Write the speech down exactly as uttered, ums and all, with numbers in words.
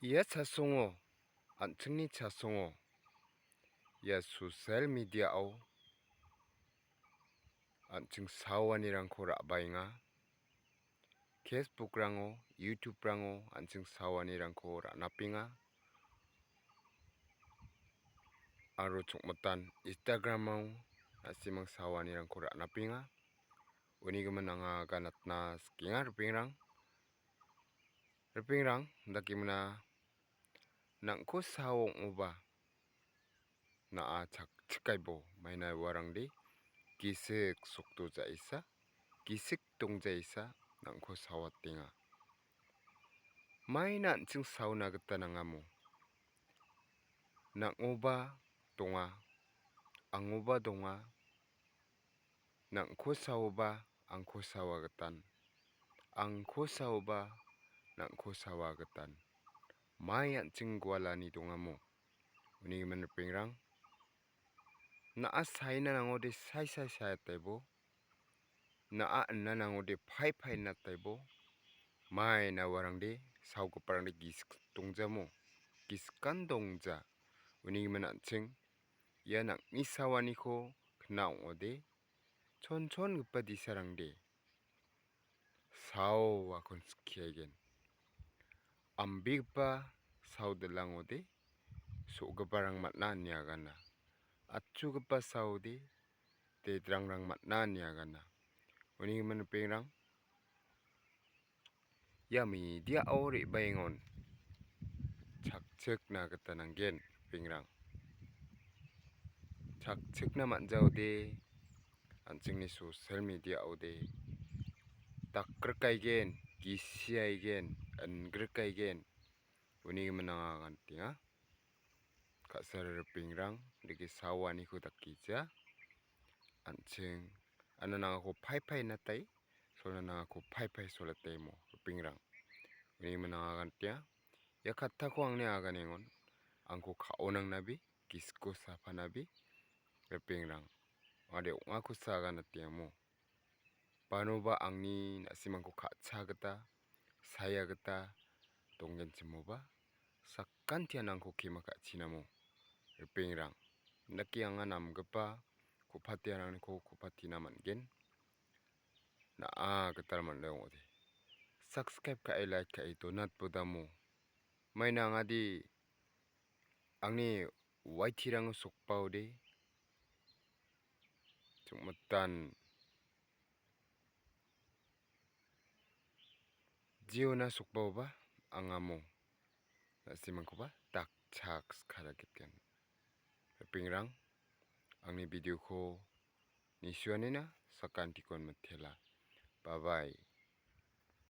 Ia chasongo, an·chingni chasongo, ia social media-o an·ching sawanirangko ra·baenga. Facebook-rango, YouTube-rango an·ching sawanirangko ra·napenga. Aro chongmitan Instagram-o na·simang sawanirangko ra·napenga. Unigimin anga ganatna sikenga, ripengrang. Ripengrang, dakemina nang·ko sao ong·oba na·a chakchikaibo maina uarangde gisik sokdo ja·isa, gisik dongjaisa nang·ko sawatenga. Maina an·ching saona gita nangamo. Nang·oba donga, angoba donga, nang·ko saoba angko sawa gitan, angko saoba nang·ko sawa gitan. Mai an·ching gualani dongamo. Uni gimin ripengrang, na·a saina nangode sai sai saitaibo, na·a ina nangode pai pai inataibo, mai na uarangde saogiparangde gisik dongjamo, gisikan dongja. Uni gimin an·ching ia nang·ni sawaniko kna ong·ode, chonchongipa disarangde saoakon skiaigen. Ambegipa saodilangode so·giparang man·a ine agana. Atchugipa saode dedrangrang man·a ine agana. Uni gimin ripengrang, ia media-o re·baengon chakchikna gita nanggen, ripengrang. Chakchikna man·jaode, an·chingni social media-ode dakgrikaigen, gisiaigen, ingrikaigen, uni gimin anga agantenga. Ka·sara ripengrang, dake saoaniko dakija. An·ching, ana nangako pai pai natai, solna nangako pai pai solatemo, ripengrang. Uni gimin anga agantenga. Ia kattako angni aganengon, angko ka·onangnabe, gisiko sapanabe, ripengrang. Ade ong·akosa aganatenga mo. Banoba angni na·simangko ka·cha gita, saya gita donggenchimoba, sakantian angko kema ka·chinamo, ripengrang. Indake anga namgipa ku·patiarangniko ku·patina man·gen. Na·a gital man·de ong·ode. Subscribe ka·e, like ka·e donatbodamo. Maina angade angni Y T-rango sokbaode. Chongmitan Jiona sokbaoba angamo na·simangkoba dakchak skara ketgen. Ripengrang, angni video-ko nisuanina sakantikon mitela. Bye bye.